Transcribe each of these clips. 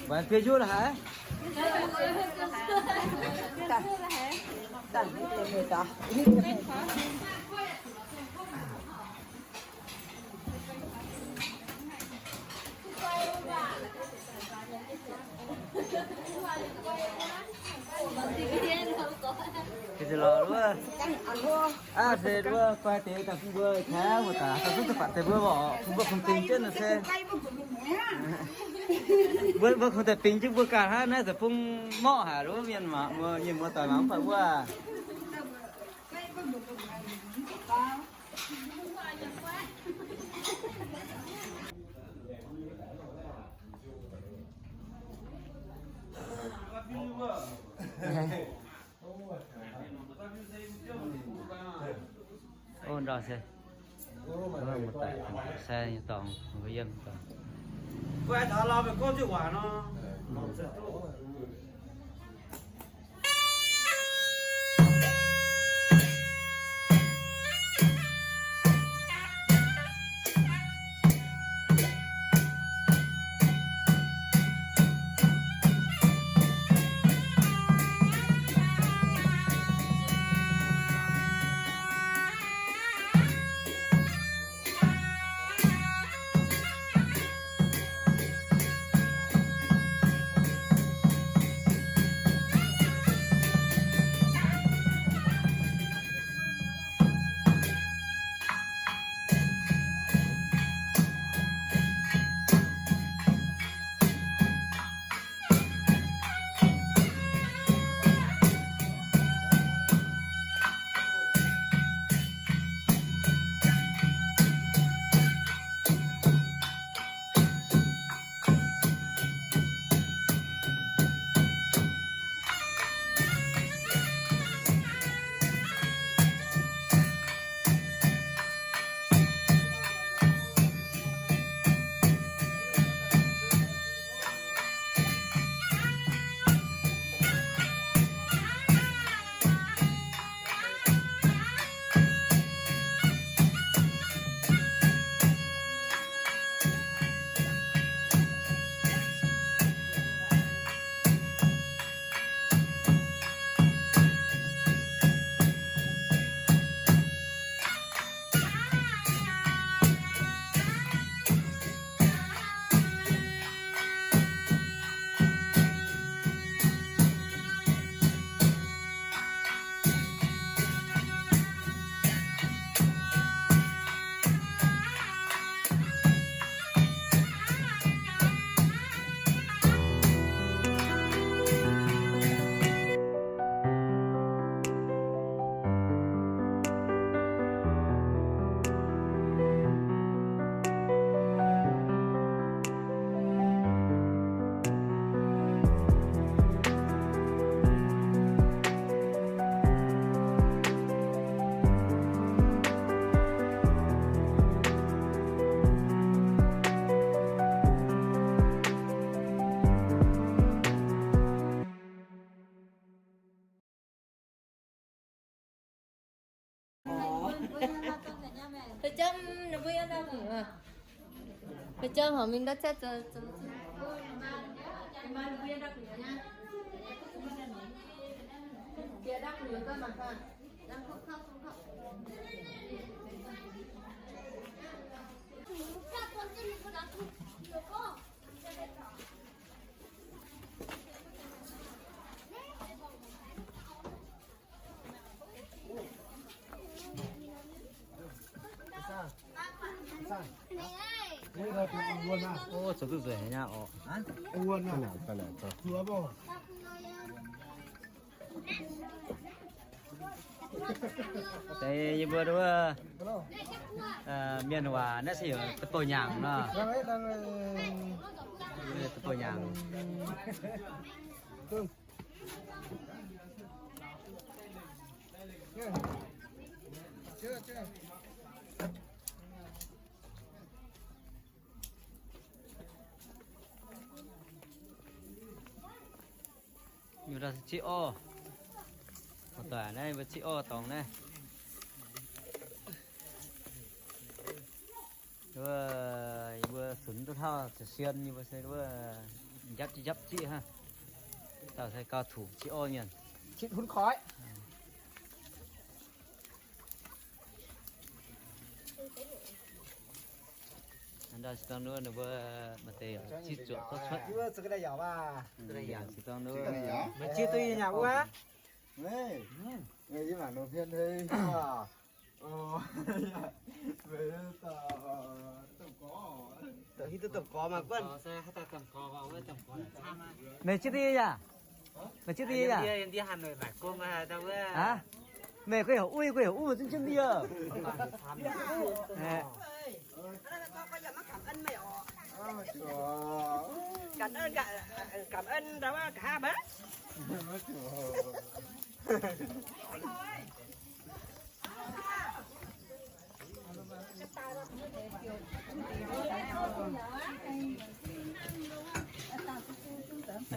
Wangc fiev njuov haic. Aav, se wuov guai deix daaih bun mbuo tengx muoz-doic, daaih duqv daaih fatv deix mbuo oc, bun mbuo kungx dingc jienv nor se. Mbuo, mbuo kungx daaih bingx jienv mbuo ganh hnangv naaiv deic-bung morqv haic, wuov mienh mangc, mbuo mienh muoz-doic mangc mv baac wuov. Ov, ndau se. Sai nyei dorngx, mbuo yiem dorngx. Ov, zoux duqv nzueic haic nyei oc. Deix yie mbuo wuov, mienh waac naaiv se heuc da'bouh nyaangc nor. Da'bouh nyaangc. Mienh waac se qiv orv. Doic naaiv mbuo ciqv orv dorngx naaiv. Wuov, yie mbuo sunx duqv hlauv ziepc sien, yie mbuo se wuov njapv jienv njapv ciqv hnangv. Dauh se gauh tuqc ciqv orv mienh. Ciqv hun koiv. Ndau se dangh wuov ninh mbuo maaih deix ciqv zuoqc duqv cuotv. Yie mbuo se dangh wuov. Maaih ciqv duqv yie nyanc wuov. Mv, yie mangc nor hmien hei. Ov, hiuv duqv domh gorx mangc guanh. Meih ciqv duqv yie yaac? Meih ciqv duqv yie yaac? Aav, meih guei heuc uv, guei heuc uv, zinh zinh ndie. Cảm ơn, cảm ơn, cảm ơn.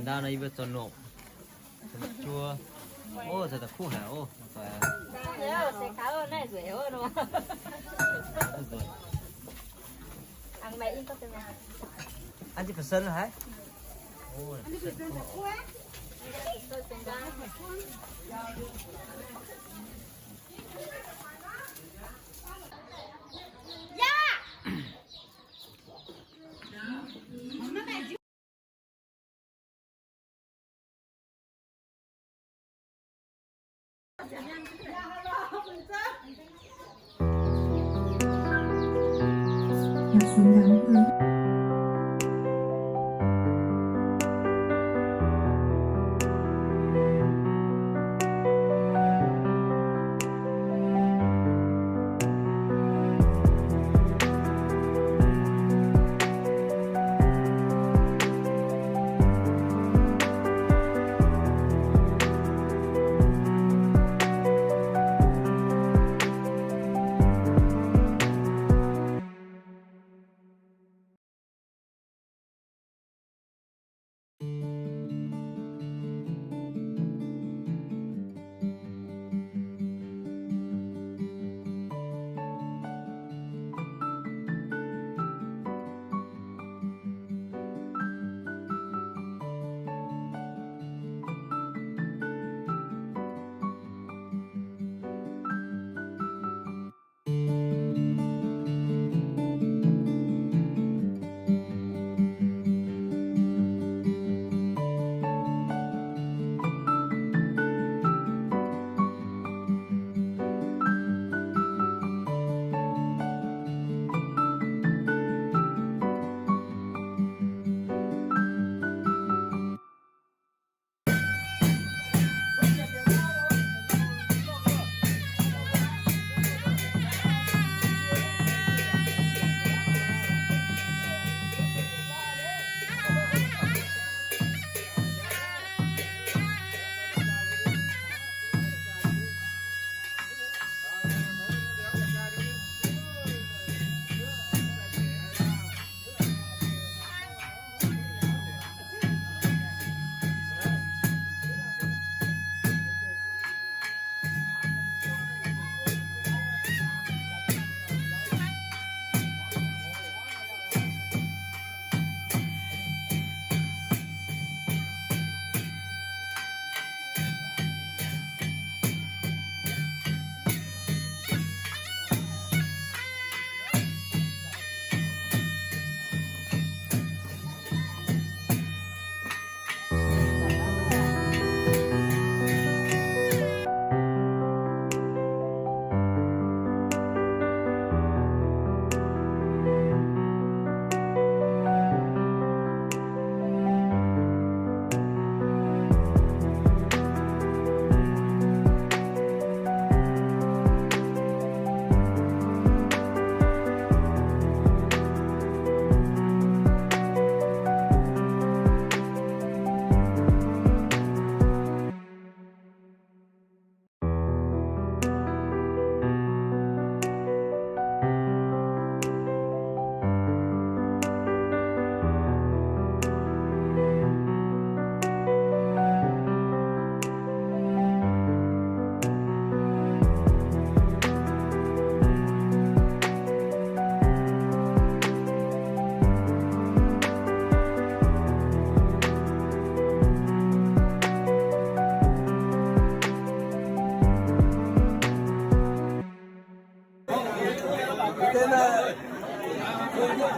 Ndau nor yie mbuo zoux nopc, zoux nopc juov. Ov, zoux daaih kuv haic ov. Ăn jienv percent haic.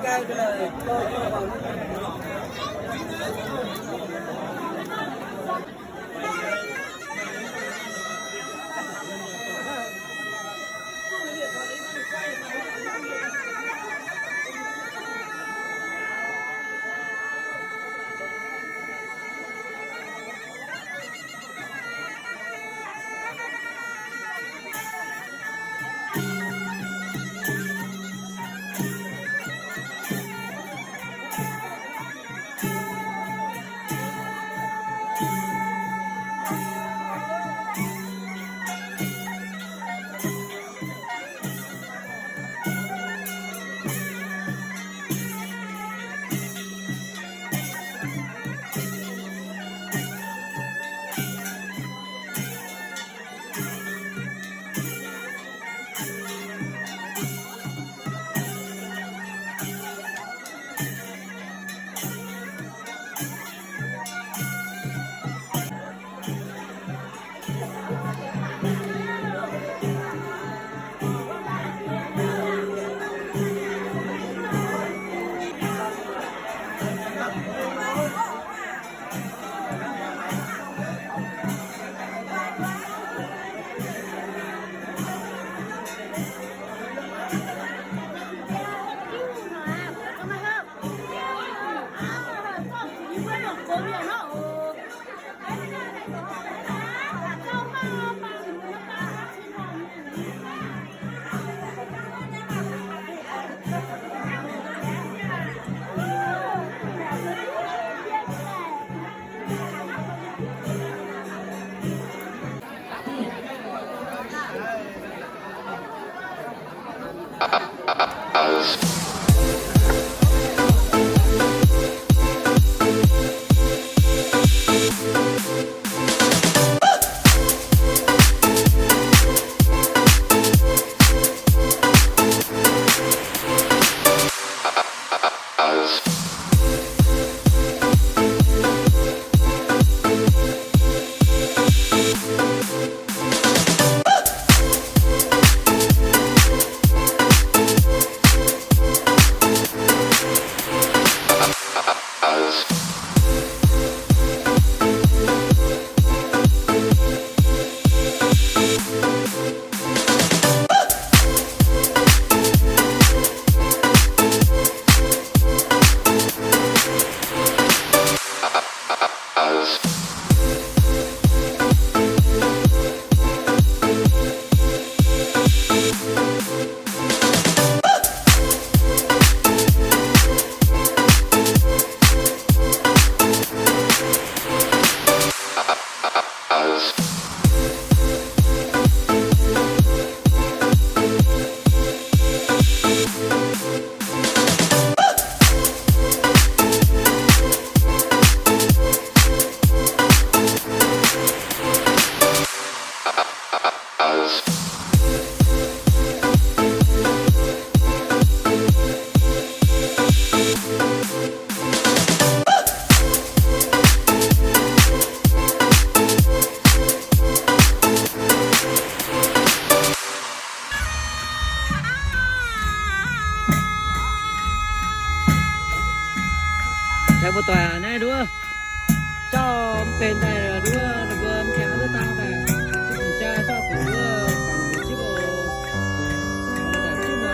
Tengx mbuo doic naaiv nduov, jauv mv benx daaih nduov, ninh mbuo mv kengx duqv dangh daaih, zipv hungh jaa jauv bieqc nduov, bangc mbuo zipv oc. Zipv oc.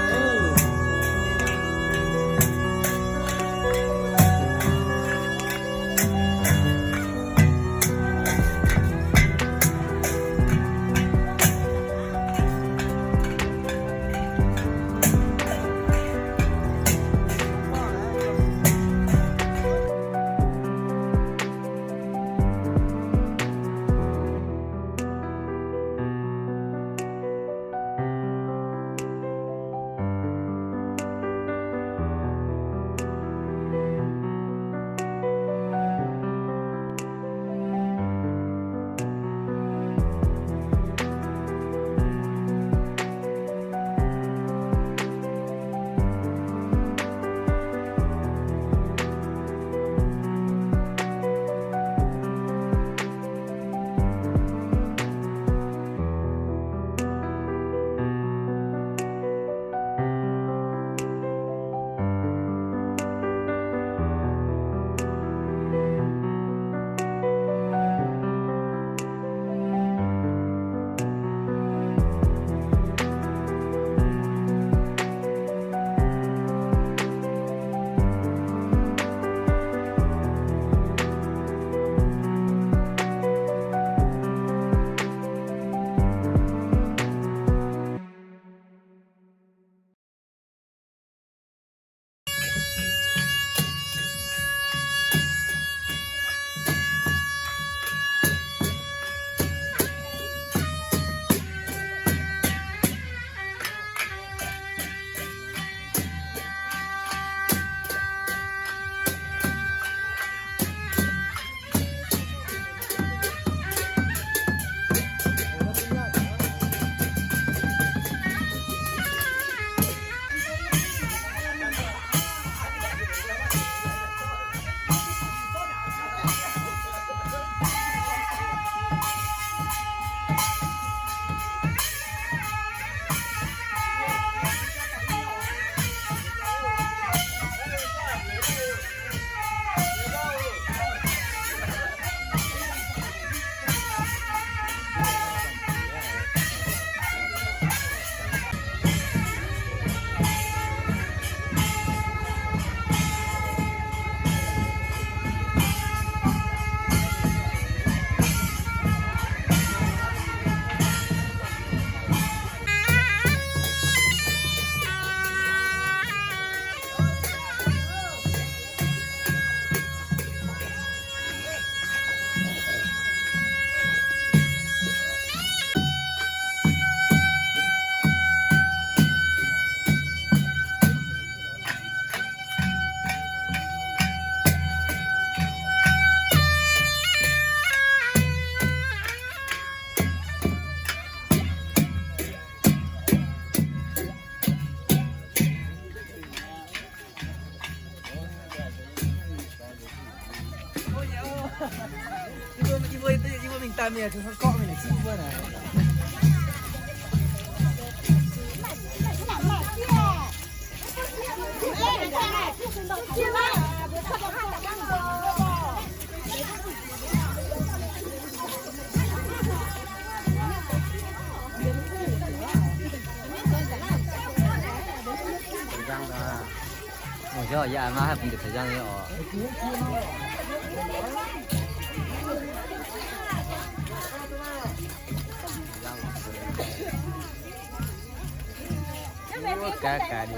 Yie mbuo, yie mbuo mingh daaih mingh, gorngv mingh ziqv mbuo naaic. Ih, yie maiv haih bun deix taux yangh nyei oc. Gaax gaax.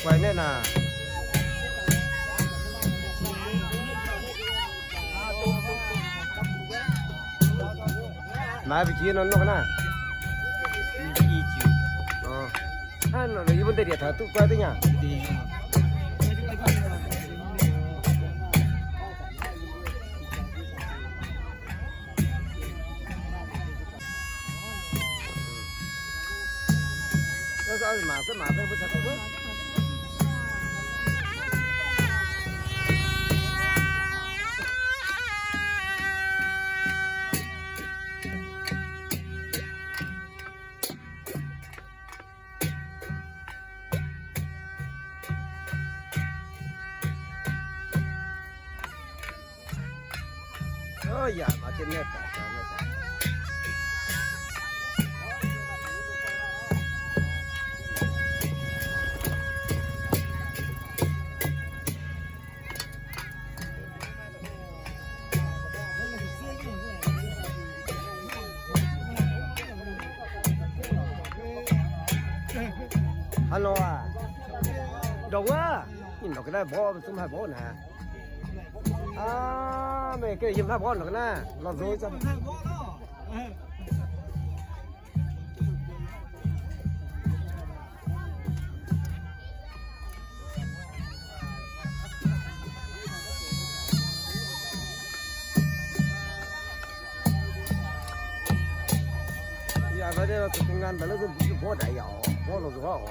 Guai naaiv naaic. Maaiz mbu'ziex nor nongh naaiv. Hnangv nor yie mbuo ndeic-ndieqc taux duqv guai duqv nyaah. Hnangv nor aac, ndongc wuov, ninh ndongc ga'naaiv mborqv, zungv haih mborqv naaic. Aav, meih gengh yiem haaix mborqv ndongc ga'naaiv lorz nzox. Yaac maiv zeiz zoux คนงาน mv baac naaiv zungv mborqv ndaix yaac mborqv lorz nzox oc.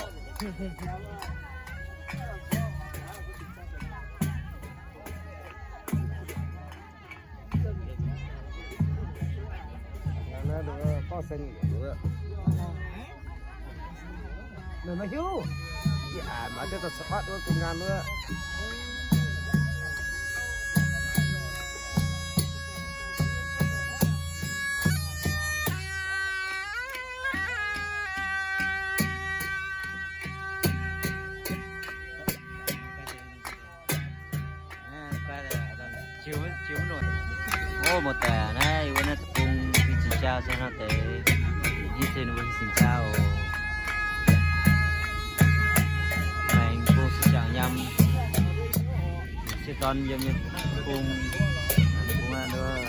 Naaiv gorngv se meih maiv hiuv, maiv zeiz zoux คนงาน wuov. Ov, muoz-doic aac, naaiv yie mbuo naaiv deic-bung hiuv zingh jaa se hnangv deix, hiuv zingh mbuo hiuv zingh jaa oc. Maengx bung se jangx nyam, sieqv dorn yiem nyei bung, bung aqv, bung oc.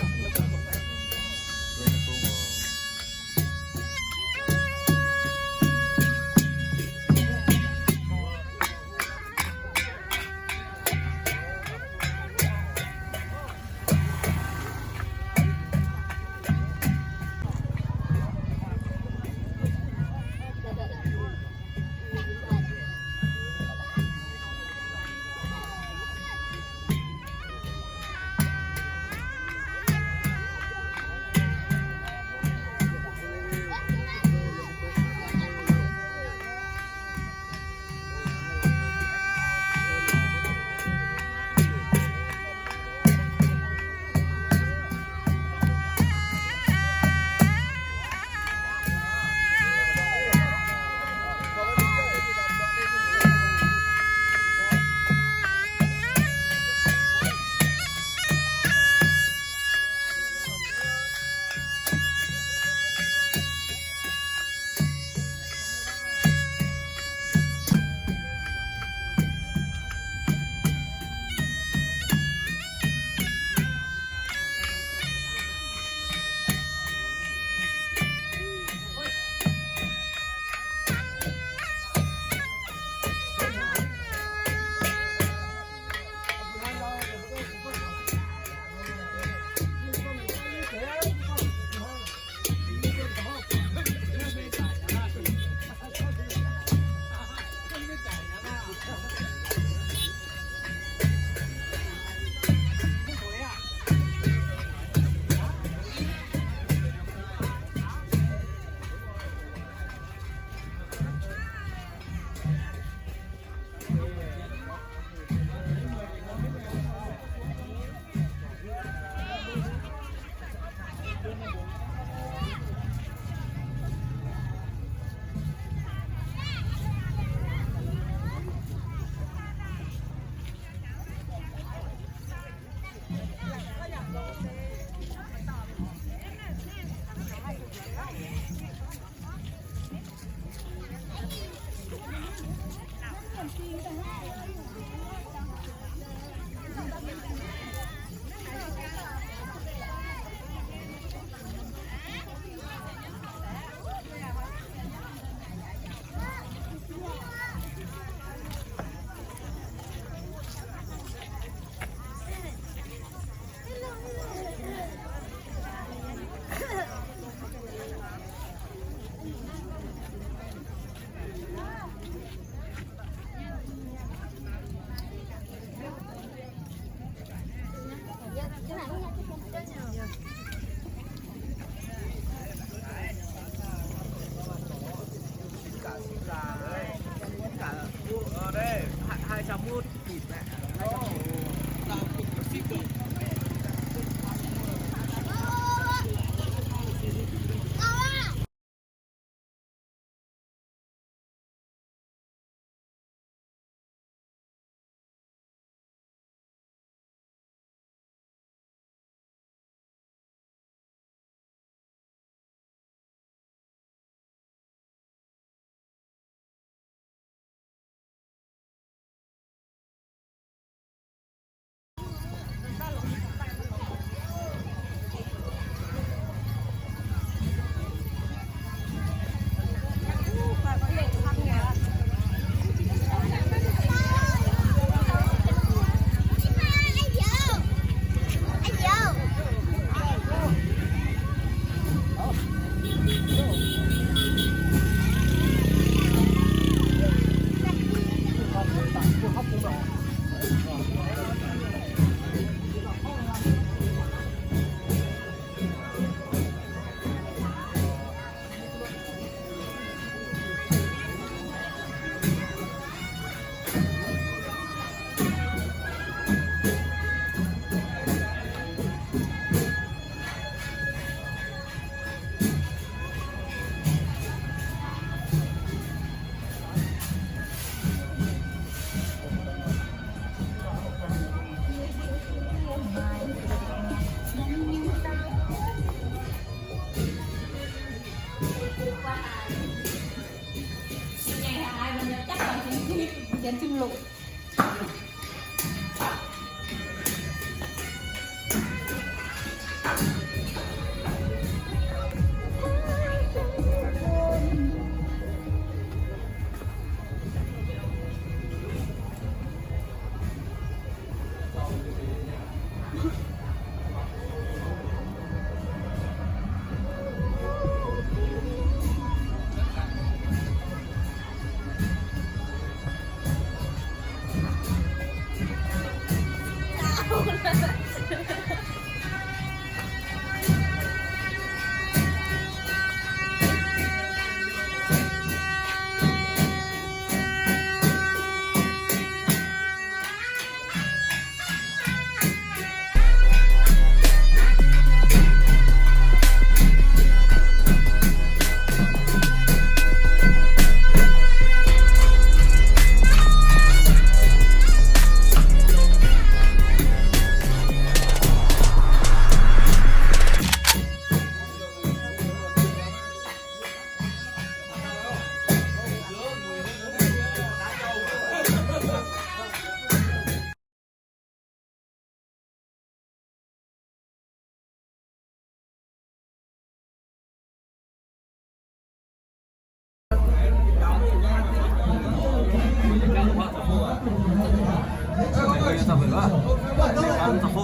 Za'gengh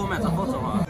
meih za'gengh zoux